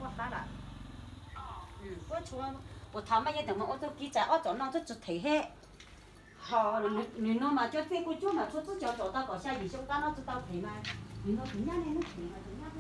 Ua qab lawm. Puas thaum mas yog tam mus ua txuj kev tsav ob txom no txuj tsis them he. Ho nws no mas cov txiaj kuj cuab mas txhua txhua cov txom tau kom xya yim xyoo tab no tsis tau them mas, nws no tus nyab ne, nws them mas tus nyab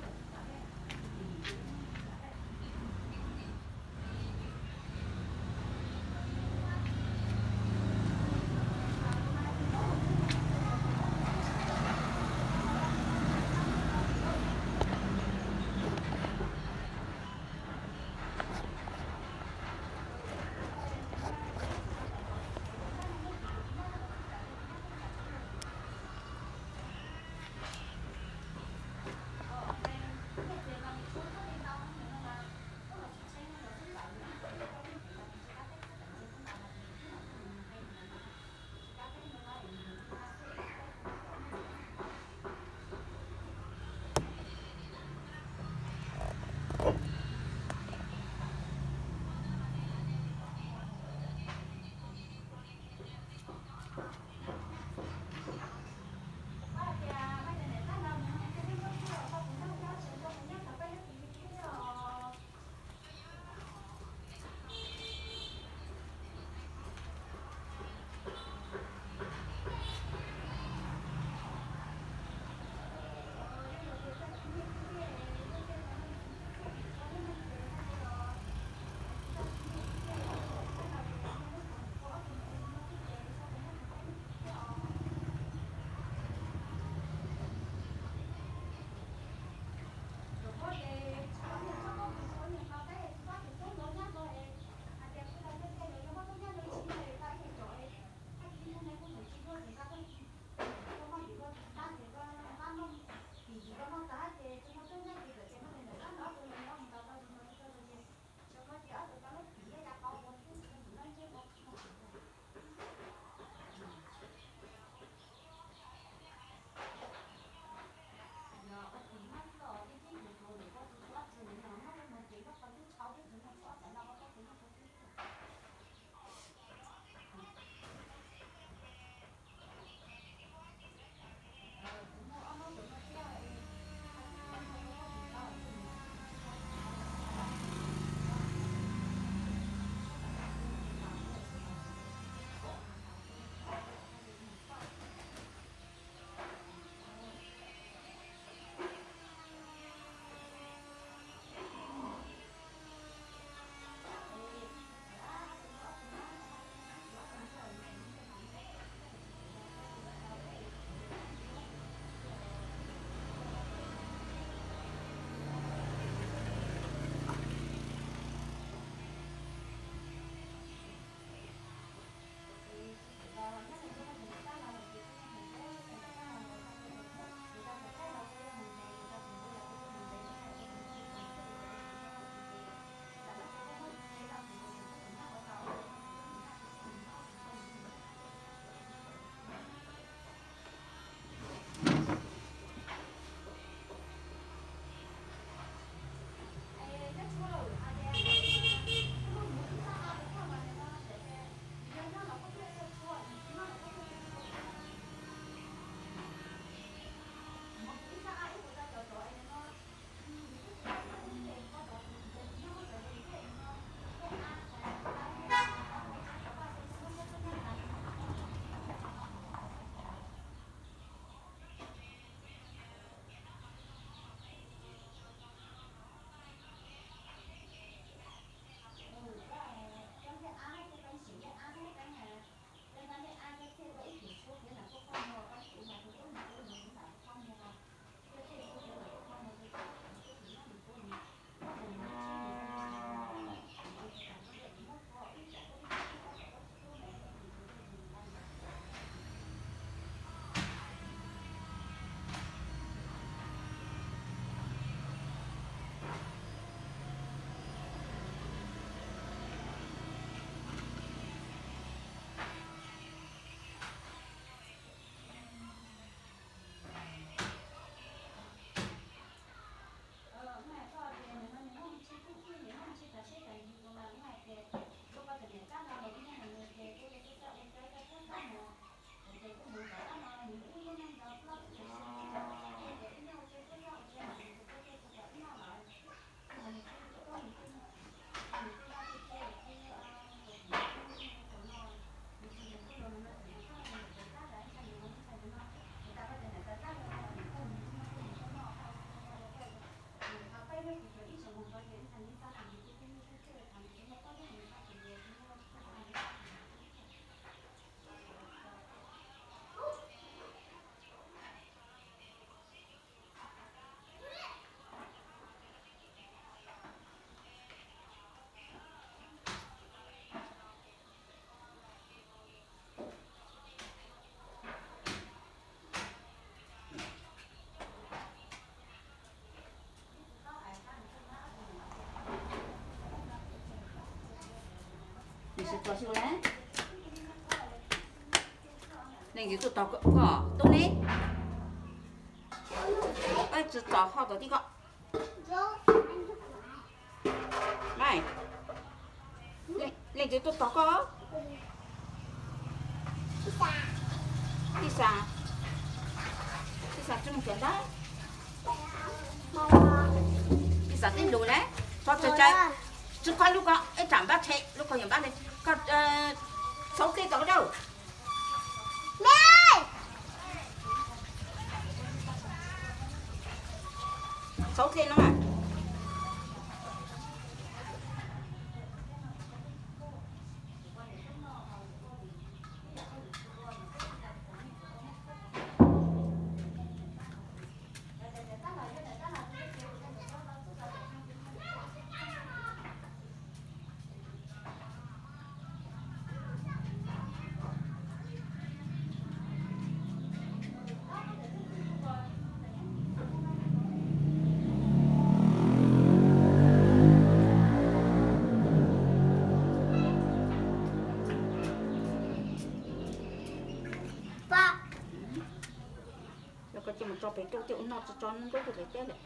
Txog xyoo na, leej twg tuaj tos koj, tub ne? Tsis txog ho tom tib koj. Leej twg tuaj tos koj? Tij Xas, Tij Xas tsis mus kawm ntawv. Tij Xas tib lus na, tso tsawg tsawg, tsis qab lub ko ib tsam npab tshe lub ko yog npab li. Koj xauv dlej tos koj dawb. Xauv dlej no. Yog koj cia mus tso pem rau tej ua noj tso tso nub nrub rau pem teb lawm.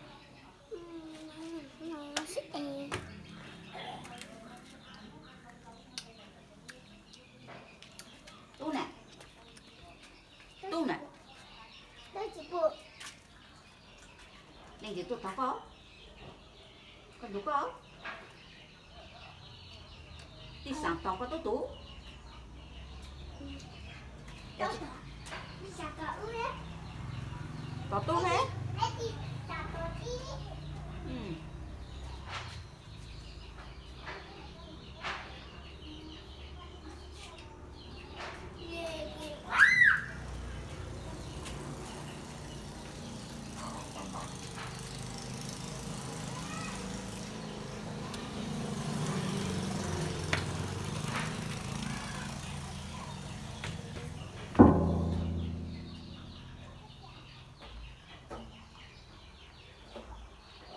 Tub na, tub na, leej twg tuaj tos koj? Koj hlub koj? Tij Xas tos koj tub tub. Tos tub ne.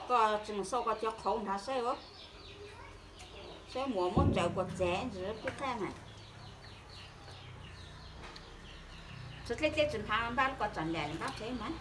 Koj tsis mus xauj koj cov qhauv nrad saib, saib muam muab tsaws kuas txev ntsis pub qab mas. Tsis dlej dlej tsis nphav npab lub ko tsam nlam npab tsev mas.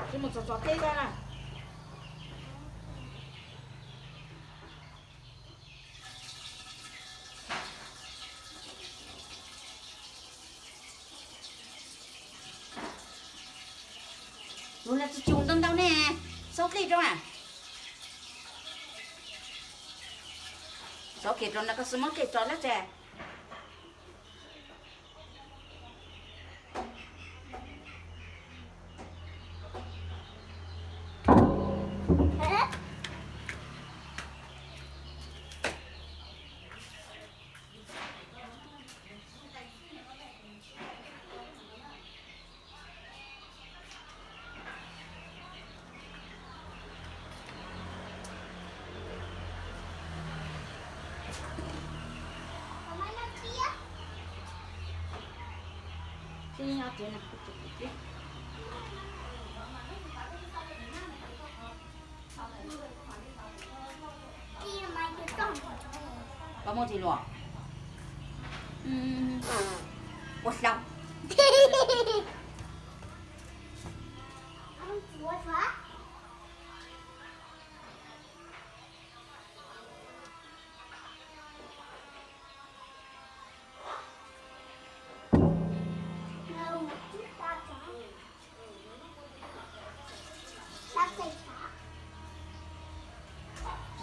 Tsis mus txog txog teb koj na. Lus no tsis tsis ntau ntau ne, xauj dlej rau a. Xauj kiag rau no koj xwb muab dlej tso lab tse. Koj muaj tsis luag? Ua hlau.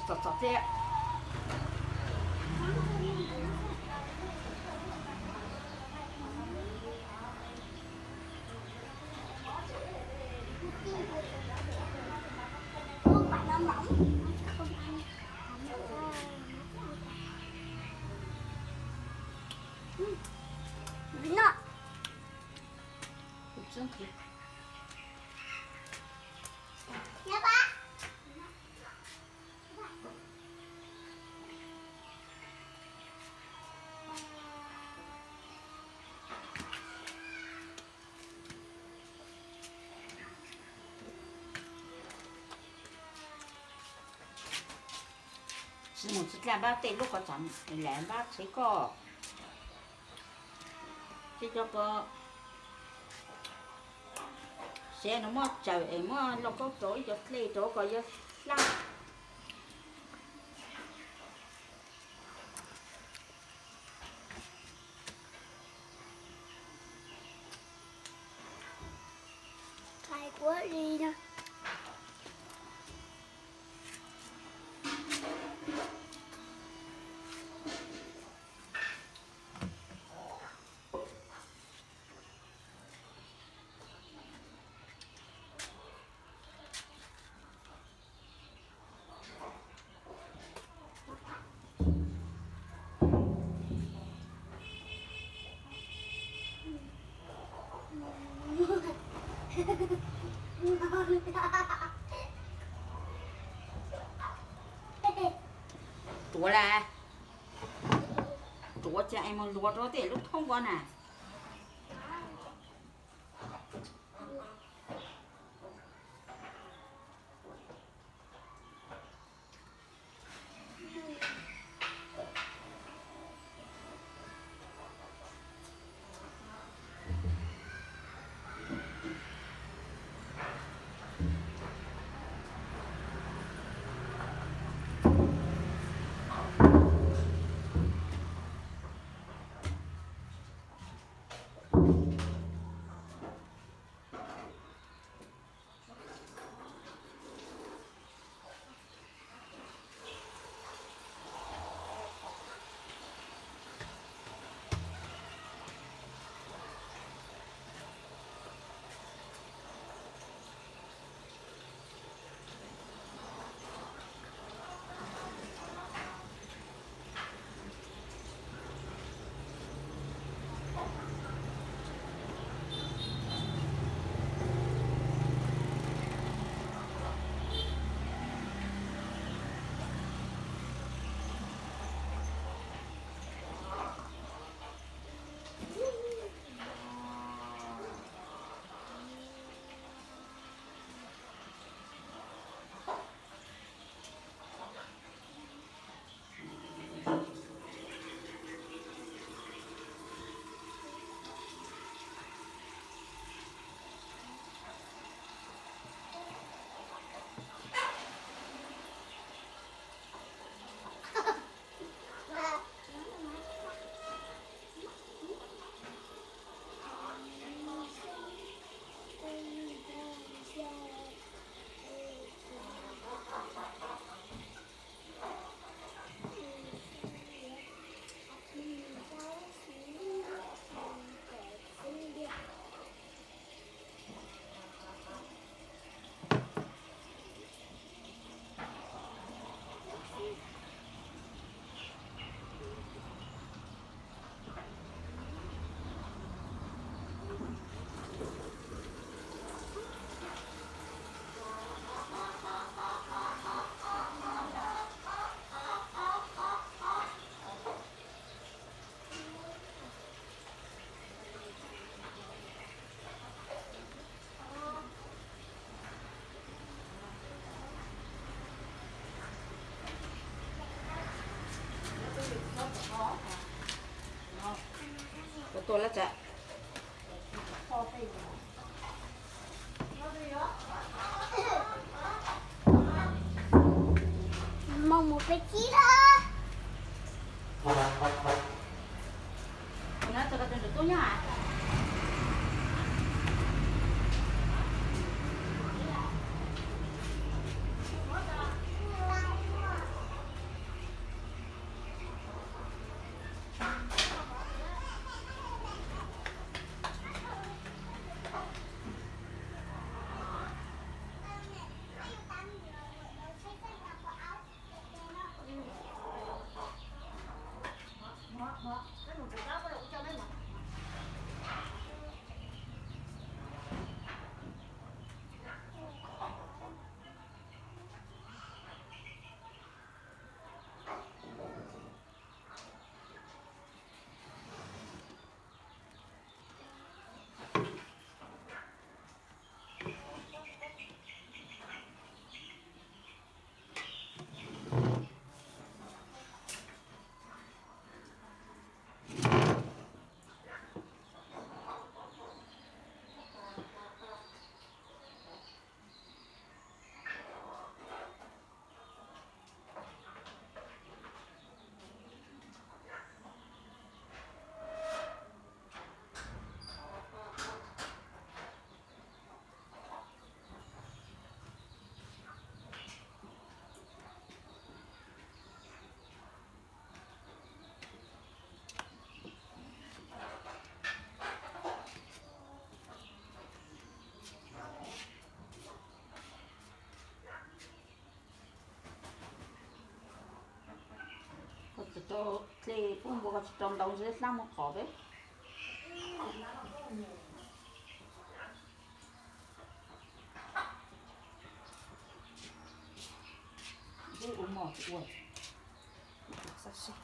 Txom txom thiab. Tsis mus tsis dlaj npab tej lub qhov txos, lam npab tsev koj. Tsis cov ko, siav no muab tsawm es muab lauj kaub rau ib co dlej rau kom yog hlab. Qhais kuab li no. Ruav las, ruav cas es mus luas rau tej lub thoob ko na. Tua lab tsam. Moog mus peb tsib lawm. Hle pub npua ko tsis rau ntau, ntshe hlab muab qhov peb. Ua mos ua, xab sib.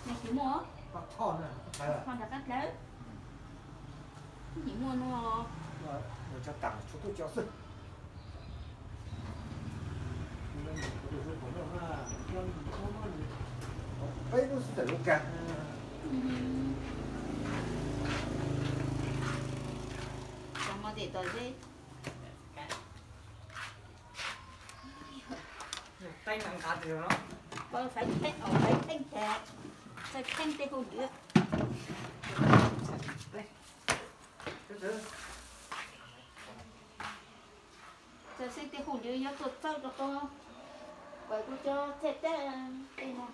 Nws tsis muaj, kho nram qab dlawb. Nws muaj no. Peb lub xwb tawm lub kag. Cov mo tim tod zeb. Nyuam qaib Faiv theej, faiv theej ces, faiv theej tej hauj lwm. Txawm xeeb tej hauj lwm yuav tuaj txawj rau koj, kuv cov txheej tej no.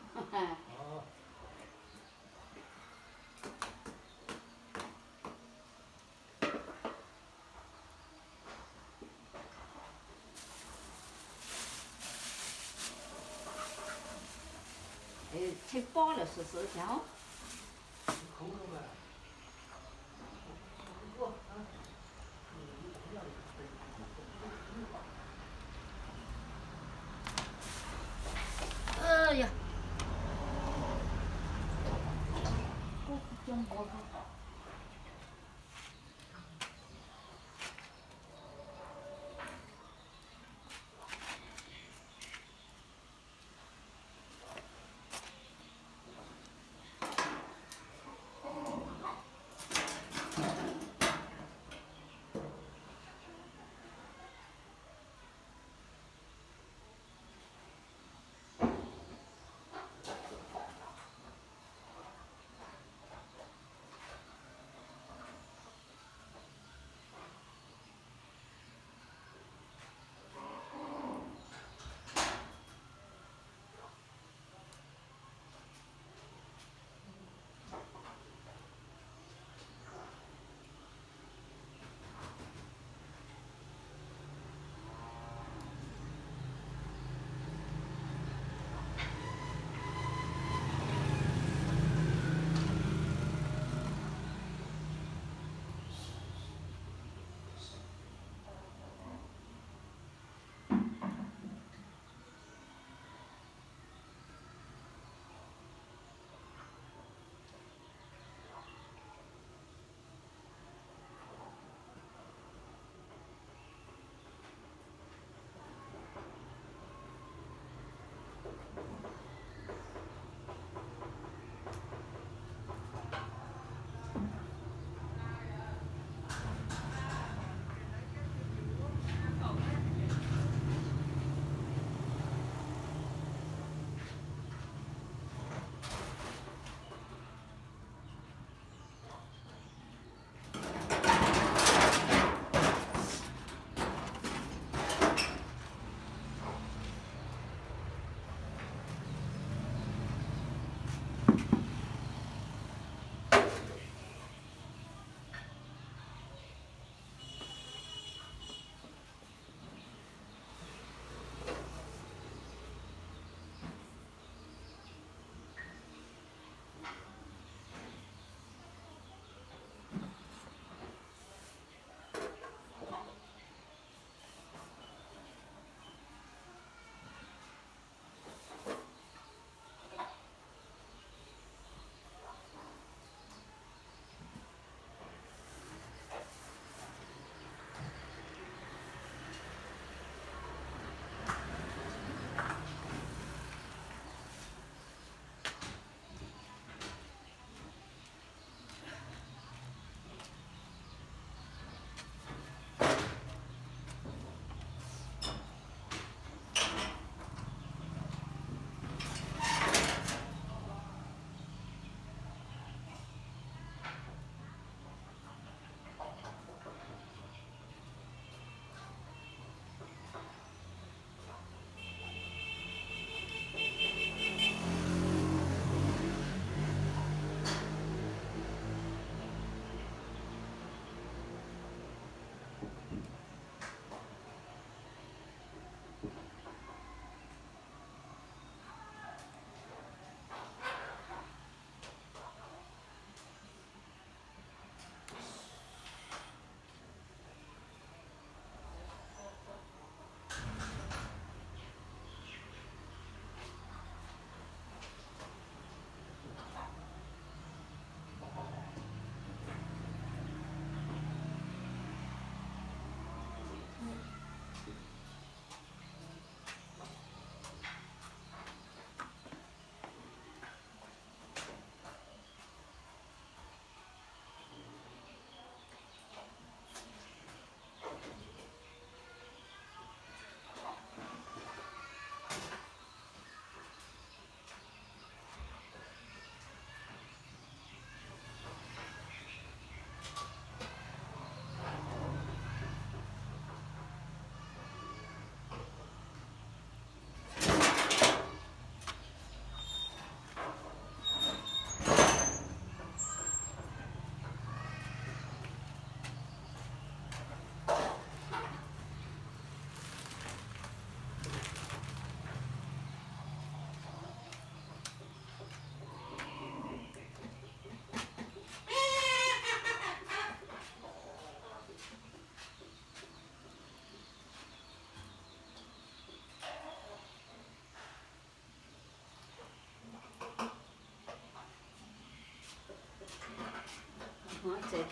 Tsheej pob lawm xwb xwb thiab.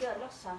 Yog loj sav.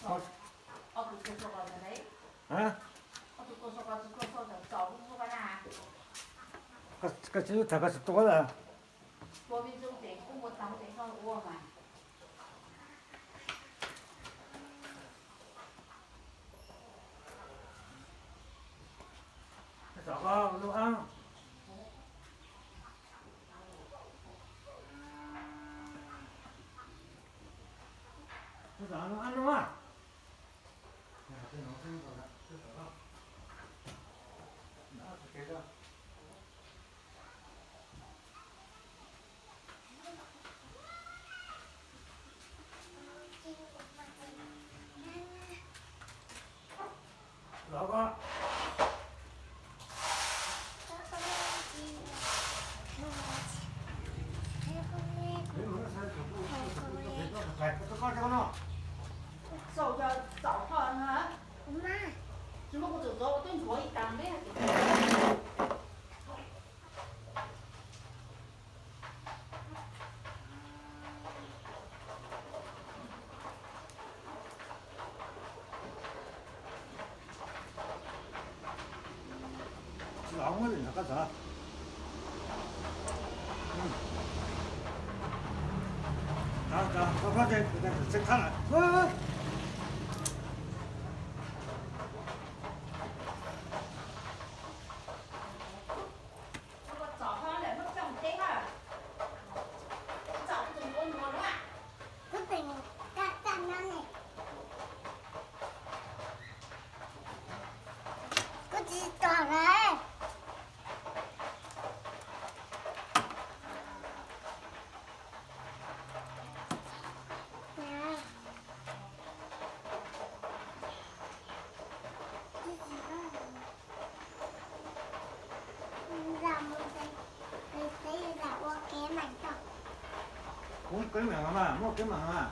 Koj tsis tham koj tsis tuaj lawm. Kuv tsis tau lawm. Muab keeb meem mas, muab keeb meem mas.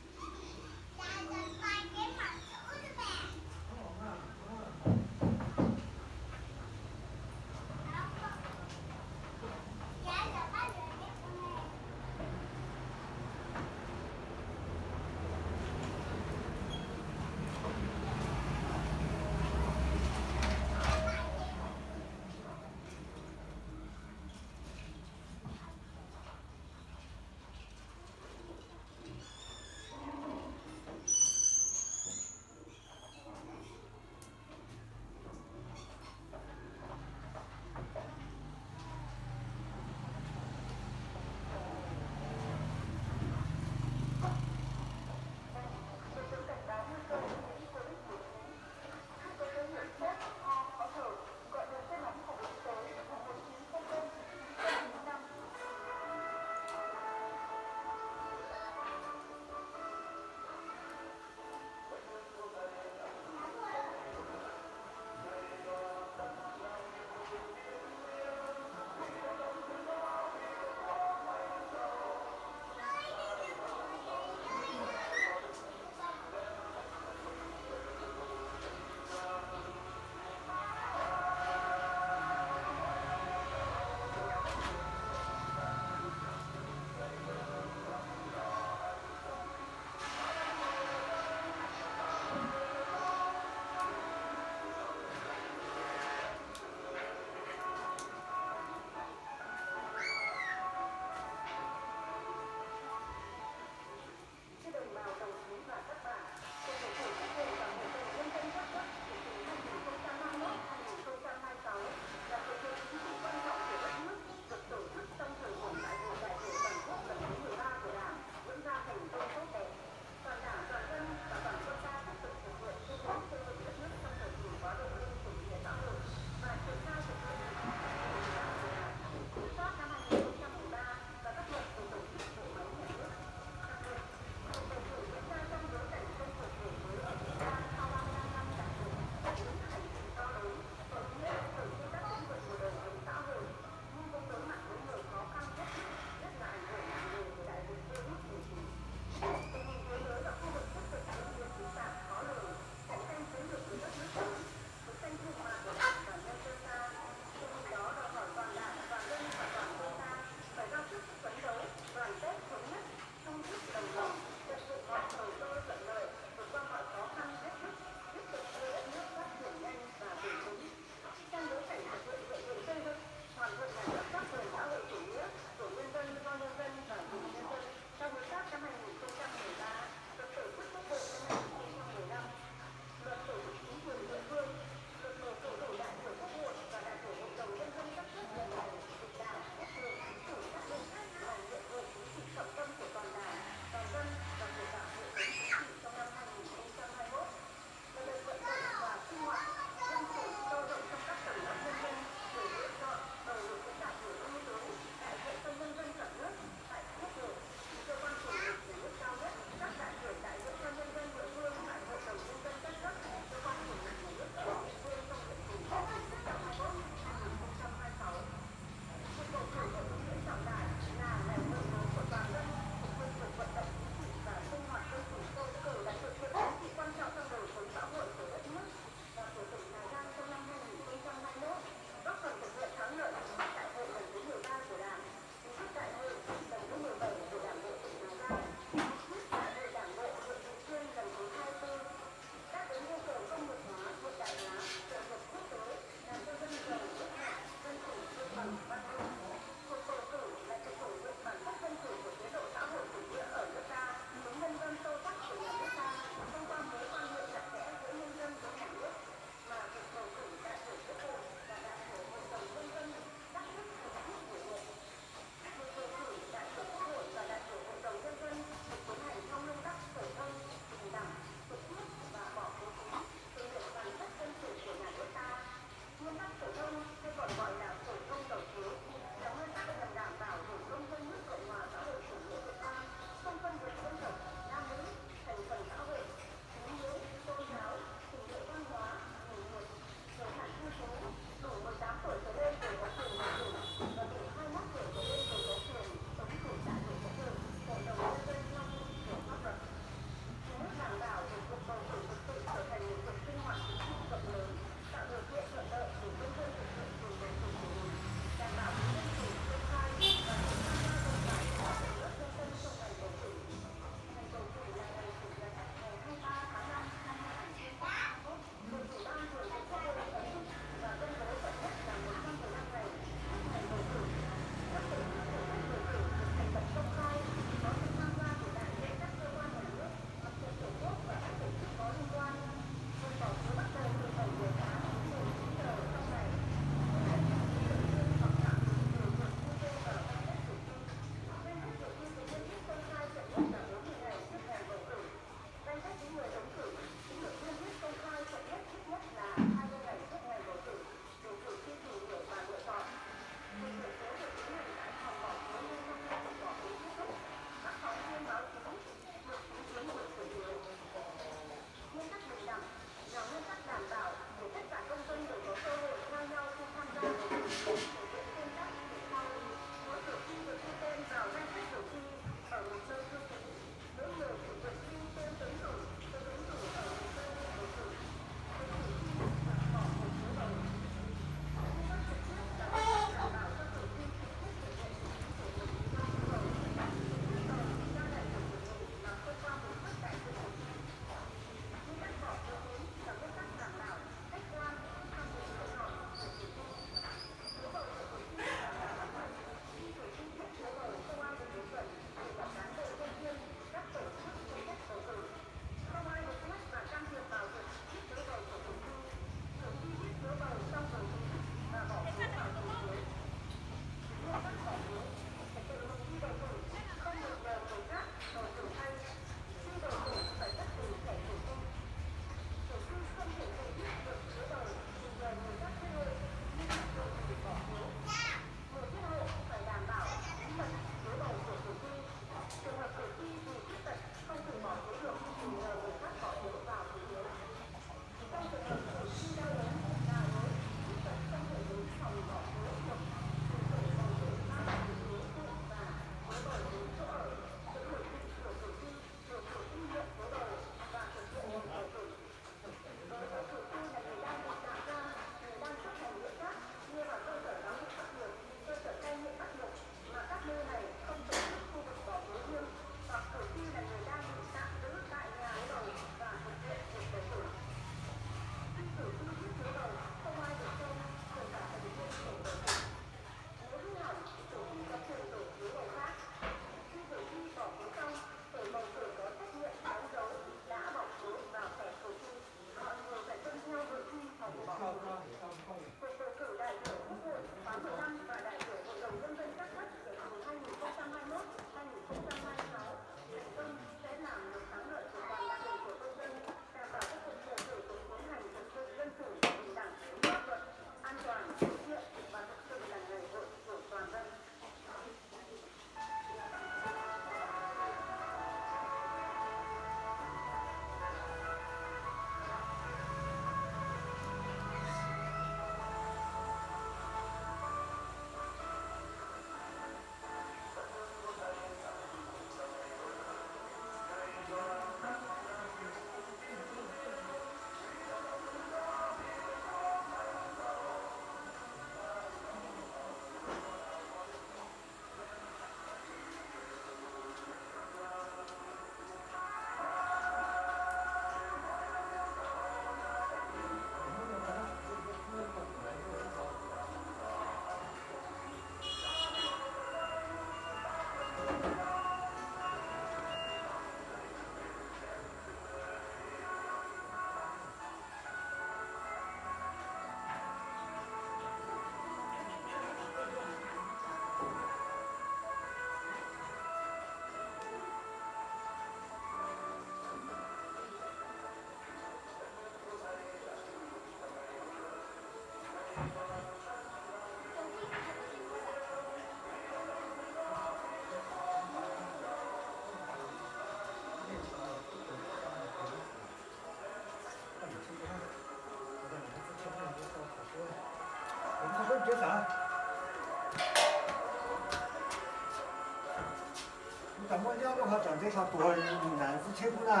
Tam muaj nyob lub qhov tom ntej tau tuag nas txi tsheb pub na.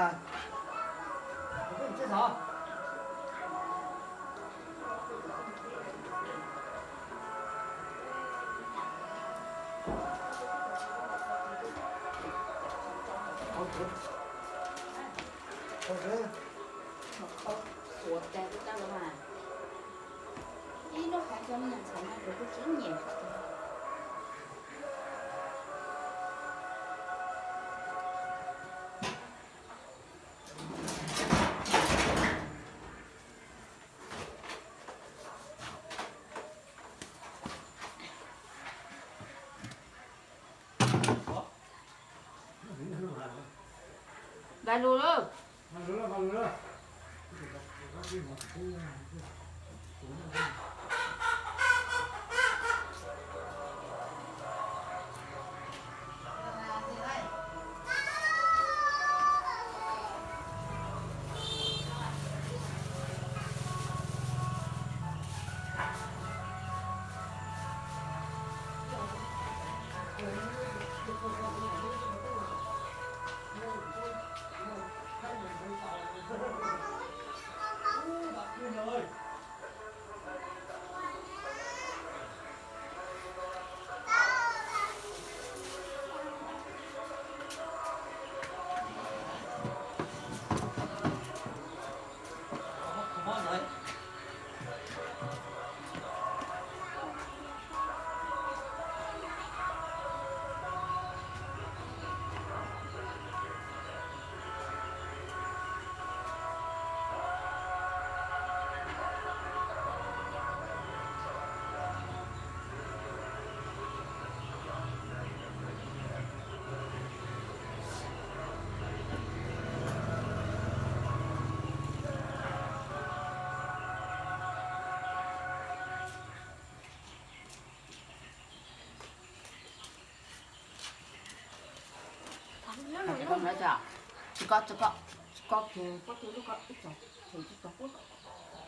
Ua tag tus tau los mas, ib lub qhov coj me nyuam ntxhais no kuv kuj tsis nyiam. Npaj lug lawm.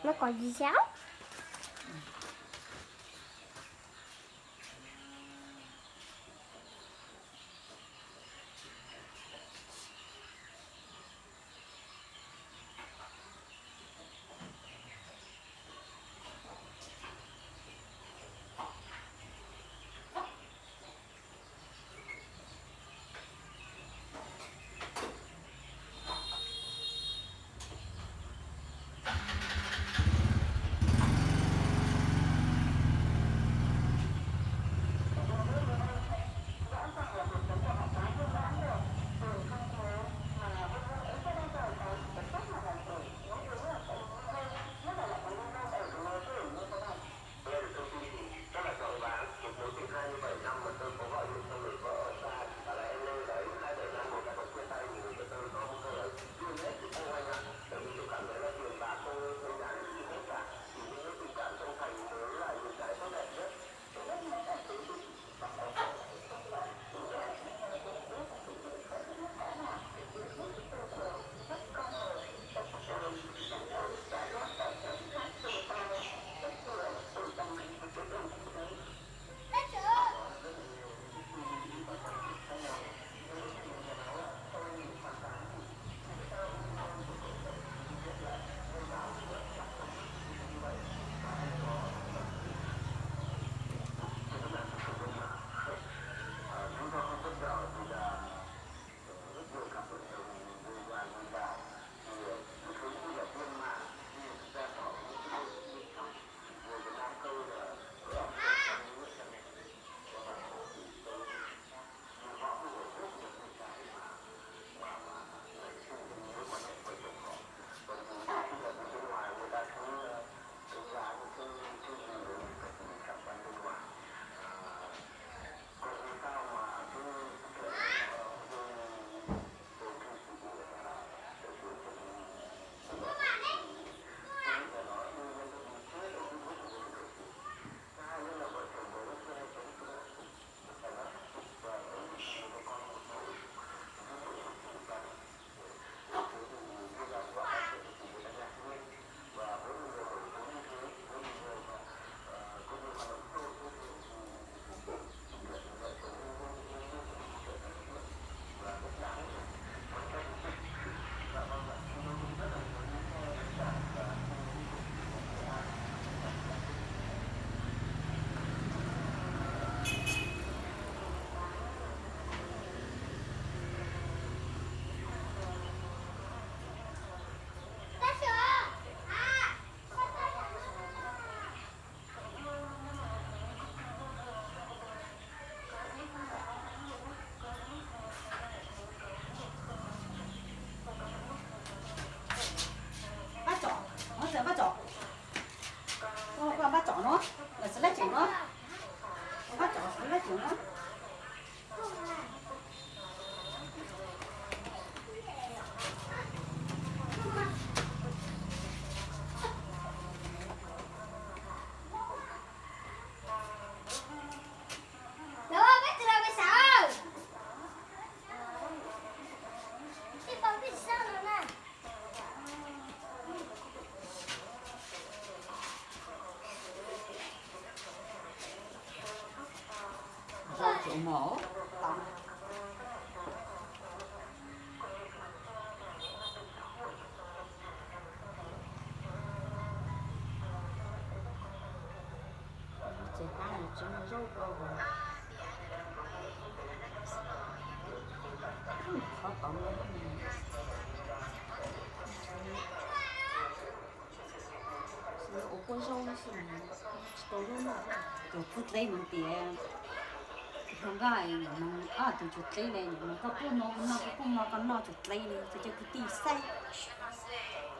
Nó còn gì sao? Pab tsom no, lawv xav lab tseem no, pab tsom xav lab tseem no. Rau tsuav mov. Ces pab no tsis muaj zaub rau. Qhov tod no ua kuaj zaub xwb, tsis tau zaub noj. Tus txwj dleb mus tias, hluas nkauj, tus tsuas dleb li, koj kuj no, koj kuj no, koj noj tsuas dleb li, ces cov kwv tij saib,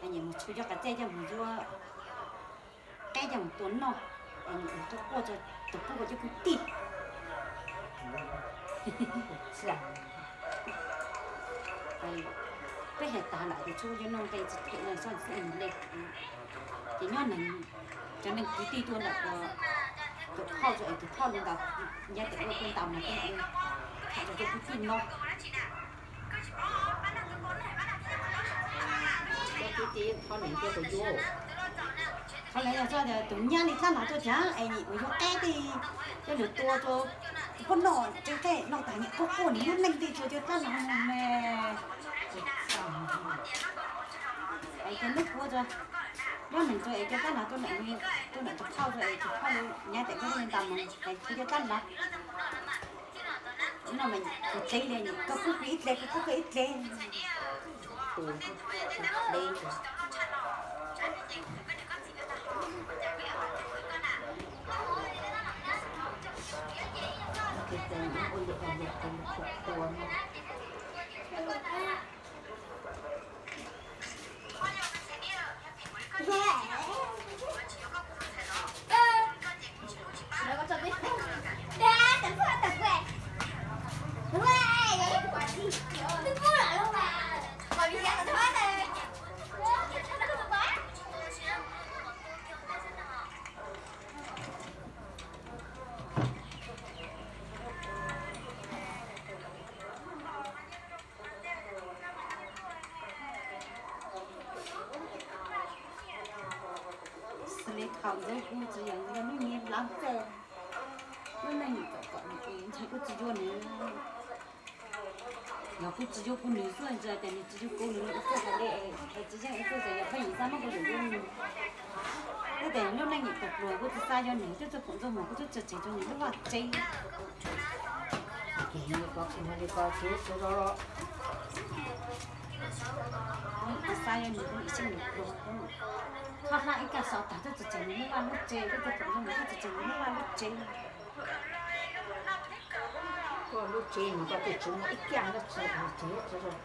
es mus tshuav cov qab txej coj mus yuav, qeb coj mus tua noj, es mus ua kuaj, tus kuj ua cov kwv tij. Peb hais tas lawm tias tsuas yuav noj nqe tsis them no xwb li. Ces nyob neeg, cov neeg kwv tij tuaj ntawm tus phauj tso es tus phauj li ntawd, nyob tes ua tuaj ntas mus tuaj ntawm, tham cov kwv tij no. Cov kwv tij thov niam coj tus yuav, thov niam yog txog tus nyab li tab no tuaj cas es nim mus yuav qeb tej coj lug tua rau poj noj tsev tej no tas nim quaj quaj nim lub neej tej tsuas cov tab no me. Es cov lub kuv tso, nyob neeg tso es cov tab no tuaj ntawm, tuaj ntawm tus phauj tso es tus phauj li nyob tes ua tuaj ntas mus es tsuas cov tab no. No mas kuv tsev li, koj kuj koj ib dle, kuv kuj koj ib dle. Xws li thaum ntawd kuv tsis yog lub nyiaj lab txawj, lub neej txom txom nyem, ntshe kuv tsis yuav nws. Yog kuv tsis yuav kuv nws xwb, ntshe tias nws tsis yuav kuv nws ua txuj hais li, es tsis yeej ua txuj ces yog pheej yim xav muab kuv yuam yuav nws. Tab sis lub neej nyuam qhuav pluag kuv tsis xav yuav nws, twb txog thaum ntuj mus kuv twb tsis tseg rau nws lub vaj tsev. Ces li ko kuv li ko ces tsis zoo los. Kuv tsis xav yuav nws, kuv ib siab nws pluag, kuv hla hla ib kaj xov tag twb tsis tseg nws lub vaj lub tsev, twb txog thaum ntuj mus twb tsis tseg nws lub vaj lub tsev. Koj lub tsev mas koj twb tsis muaj ib kaj dab tsi, tseg tsis zoo.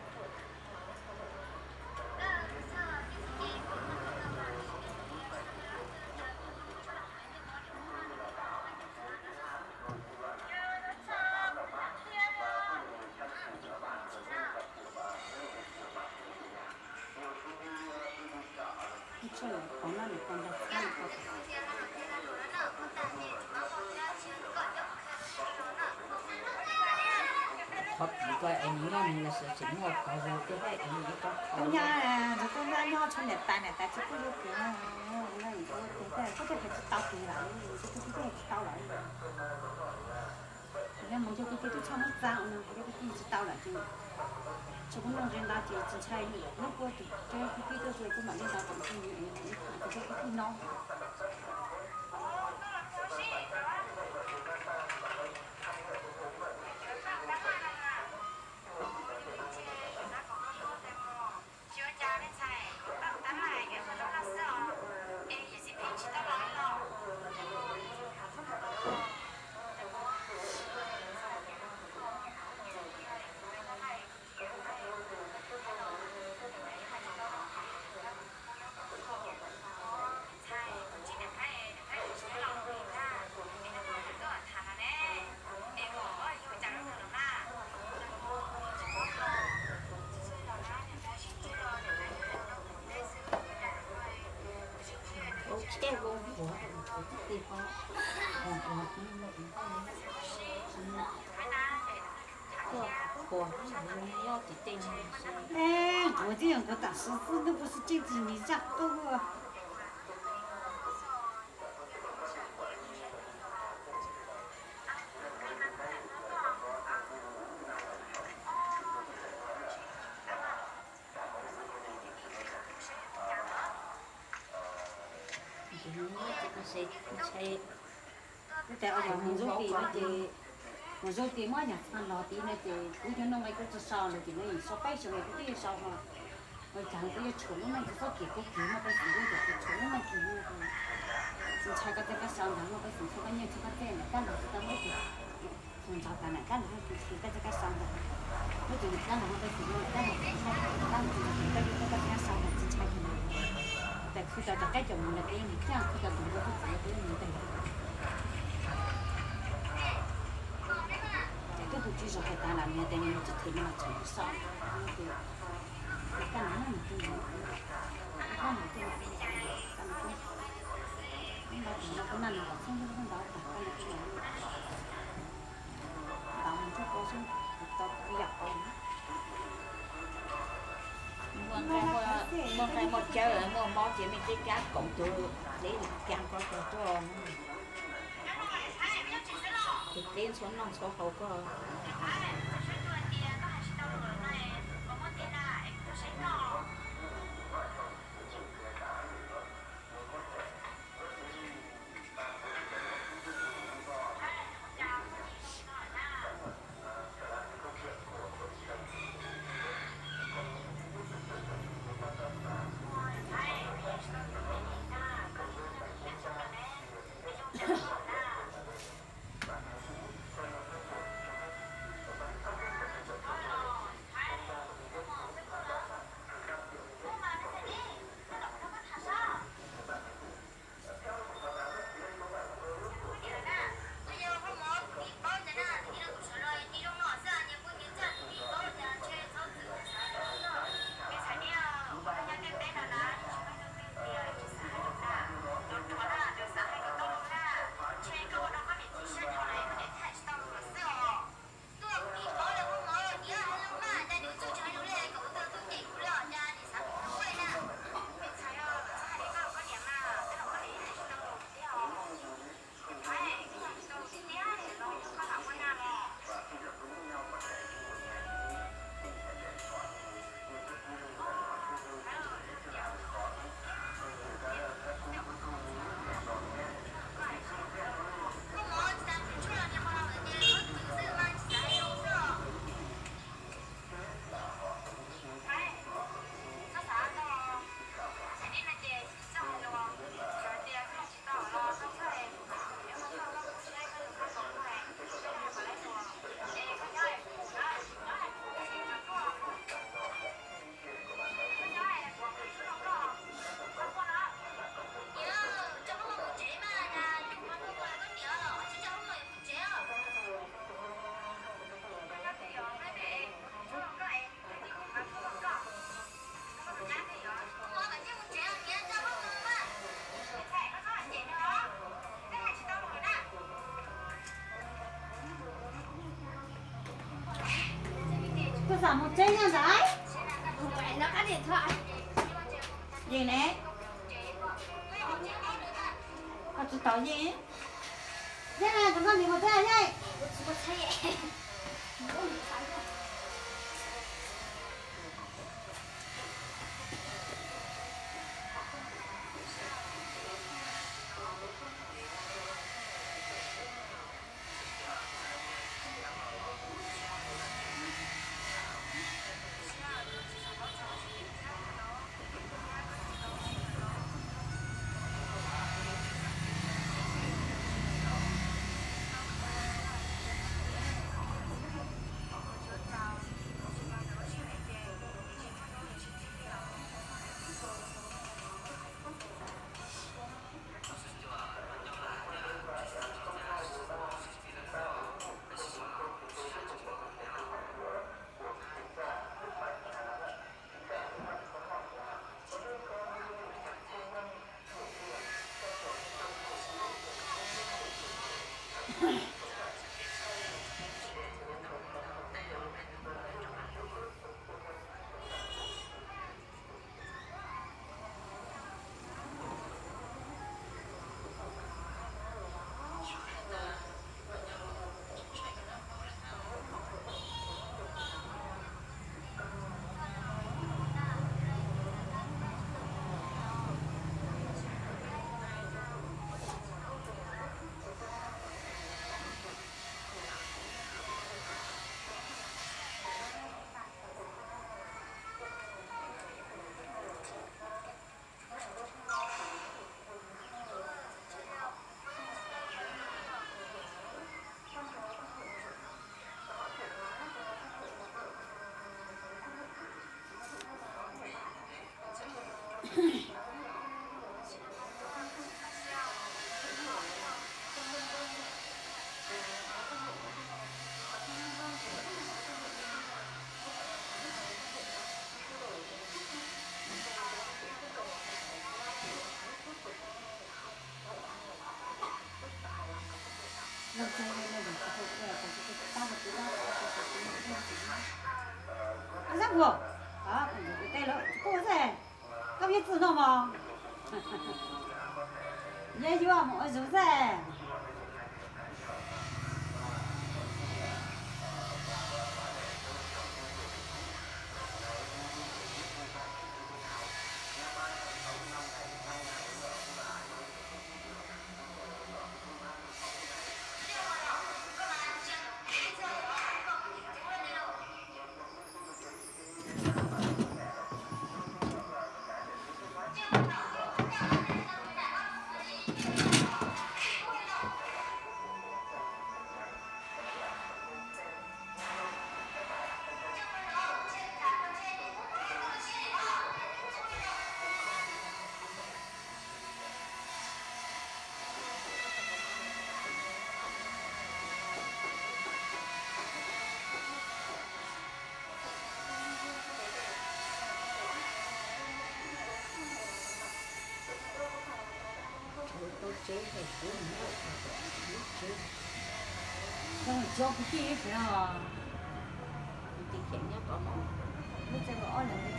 Qhov pim ko es nws nyob nws los sis tseem muaj qhov zoo thiab es nws ib rab qhov nyab, nws tub nyab nyob tshuav niam tais, niam tais tsis pub yuav kiag, koj thiaj hais tsis tau kiag lawm, koj thiaj hais tsis tau lawm. Yog mus yog kuv tus tub txhob muab txav no, yog kuv tij tsis tau lawm ces tsis kuv nug ze ntawd ces tsis ntshai li. Hnub kuv tus tub kuv tij tuaj txog kuv mam li ntawd kom ntxig nws es mam li tham tus tub kuv tij no. Nquav twb yog nquav tam sim xwb, twb puas xwb tseeb tsis nws zaj qub. Ntshai, ntshai. Tab sis mus zoo tias no ces, mus zoo tias muab nyuam txaj los tid no ces kuv cov no nqe kuv tsis sau lawm ces no sau peb xyoos kuv twb yuav sau ho. Ua cas kuv yuav tshuam lub neej tsis txhob kiag kuv kiag no peb xeem, yuav tshuam lub neej kiag no. Tsis ntshai koj txoj kab sau ntawd no peb xeem, txhob koj nyiaj txhob koj txej ntawm kab ntawd tsis tau muab kiag. Txog ntshav tas ntawm kab ntawd kuv kiag koj txoj kab sau ntawd. Muab tus kab ntawd no peb xeem, kab ntawd tsis ntshai, kab ntawd tsis ntshai, koj yuav koj txoj kab sau ntawd tsis ntshai kiag na. Tab sis thaum kawg qab cov mus no peb yeej mus thiab, thaum kawg tus ntawd kuj txawm peb yeej mus ntag. Ces twb hu tsis zoo hais tas los nws tias nws tsis them no los tseem tsis sau. Ces kab ntawd nws tus ntawd, kab ntawd tus ntawd, kab ntawd tus ntawd, kab ntawd tus ntawd, kab ntawd tus ntawd, ntawd mus tsuag tau xwb, tau ib yam qau. Muaj nqaij muaj cawv muaj mob ces mej teb kab koom tus deb li cas ko tag tuaj. Tus deb ntxhua noj ntxhua haus koj. Koj xav mus tsev nyob ntawd? Yeej ne, koj tsis tau yeej. Yeej, kuv nrog nws mus tsev yeej. Ab, Zab Vuag, kuv tej lawm kuj xwb, koj pheej txwj no mog. Yog yuav mus ua zug xwb. Tau tsev hais kuv mus noj lub tsev. Cov kwv tij ib tsev os. Kwv tij khiav nyob tod no. Lub tsev los ob leeg li.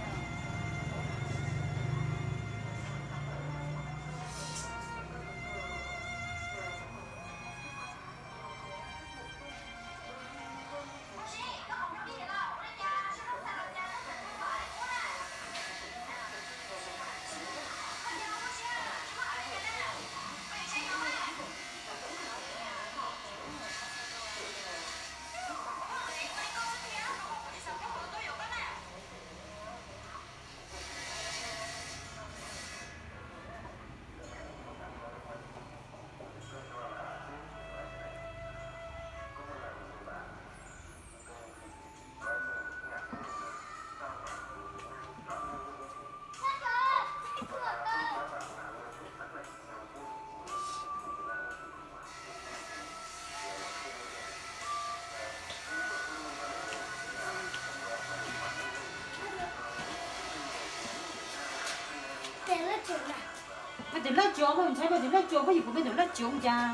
Peb tus laj cuam, peb ntshai peb tus laj cuam, peb yim kuv peb tus laj cuam cas.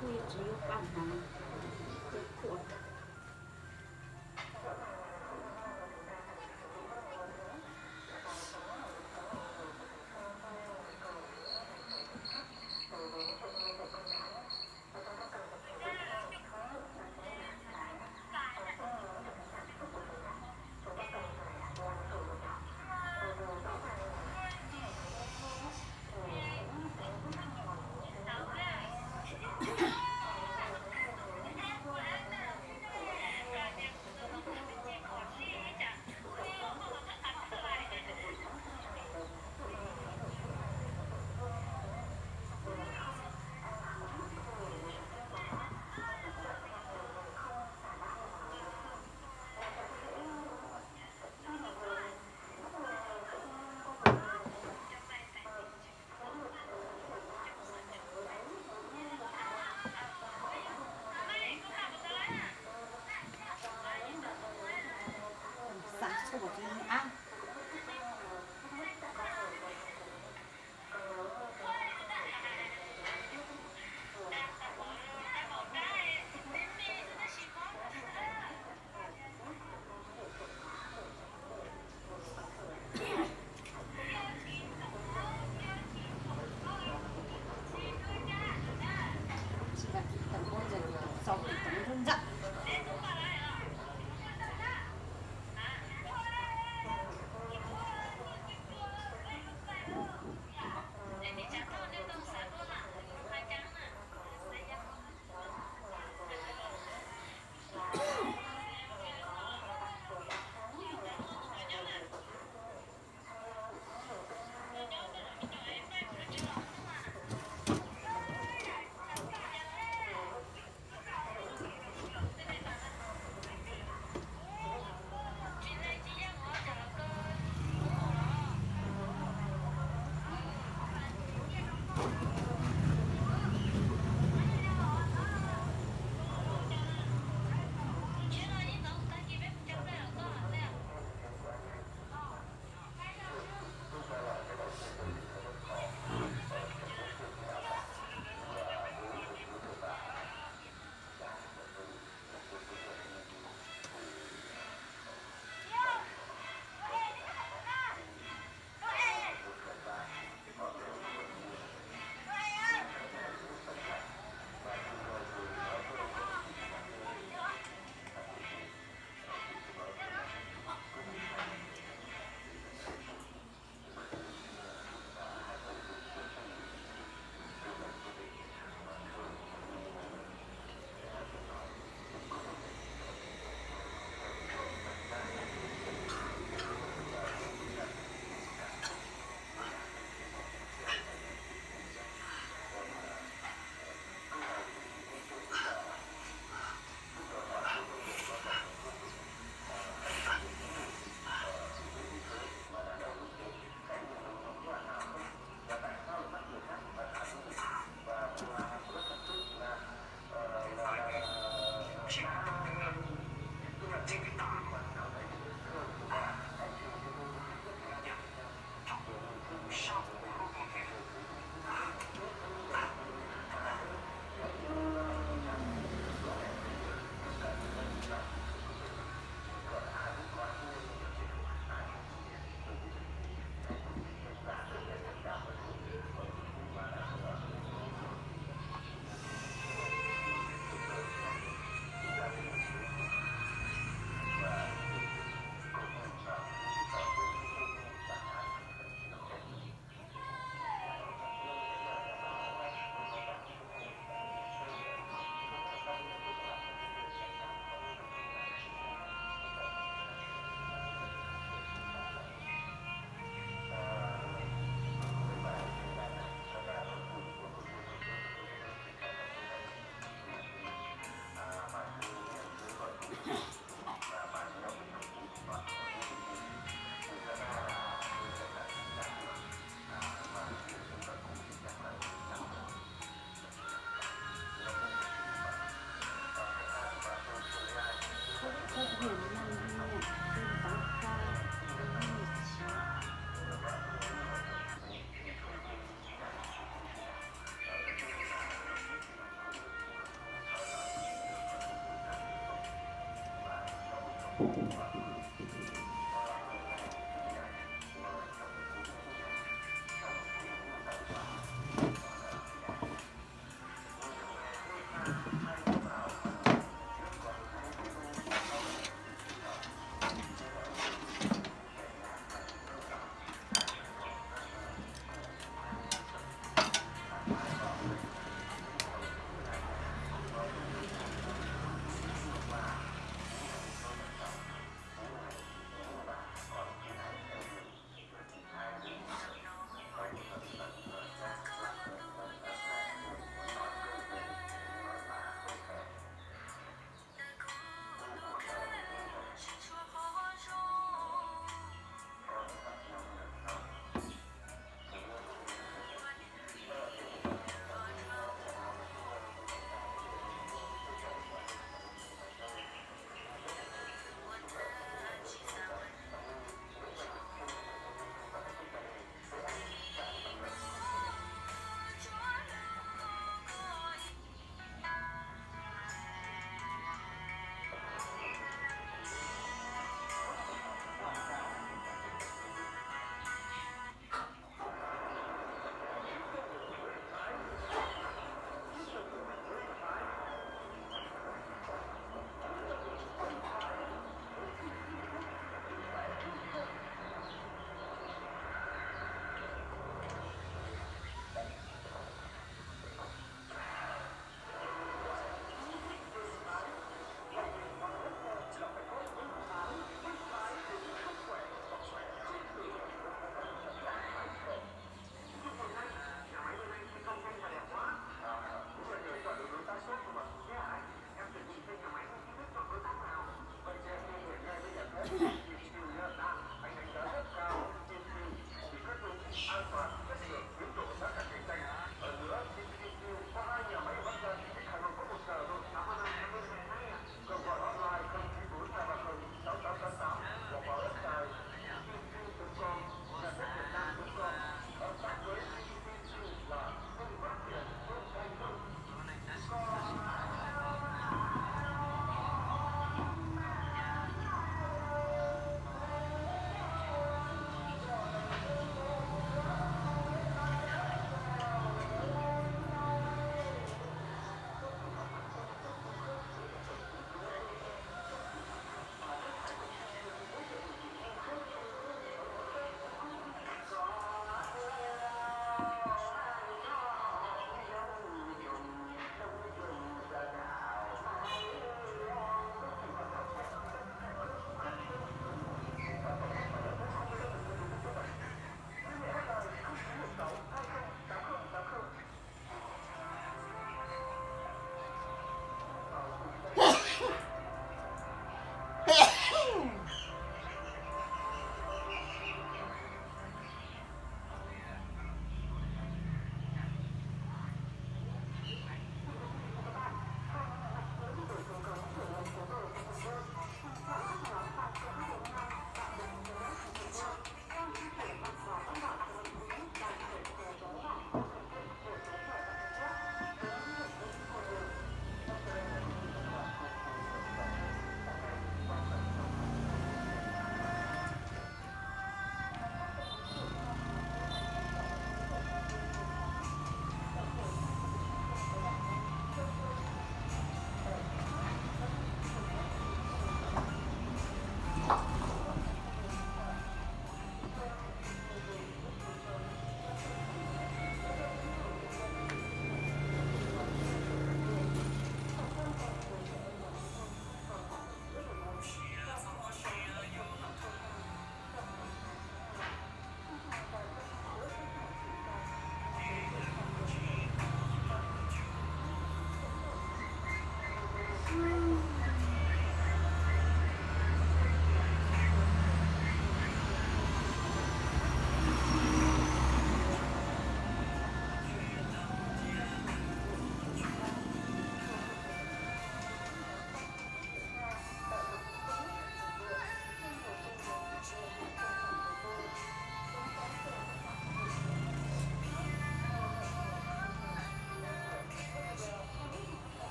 Kuj yuav tsis yuav paj hneev, kuj thuam.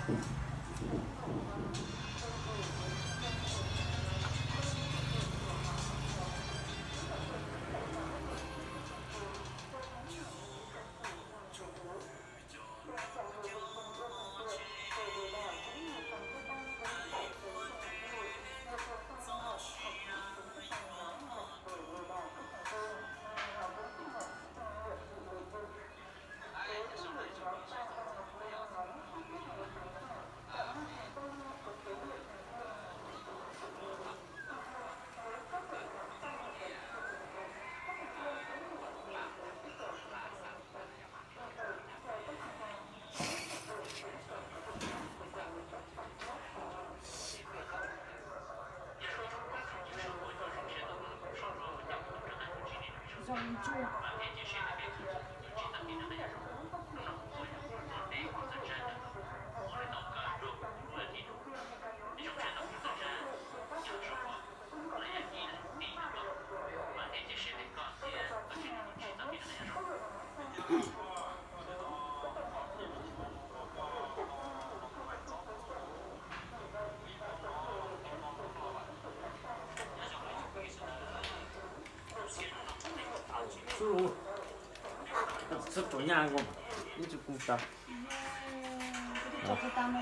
Txhob rau nyaj, ib tsis kuv tas.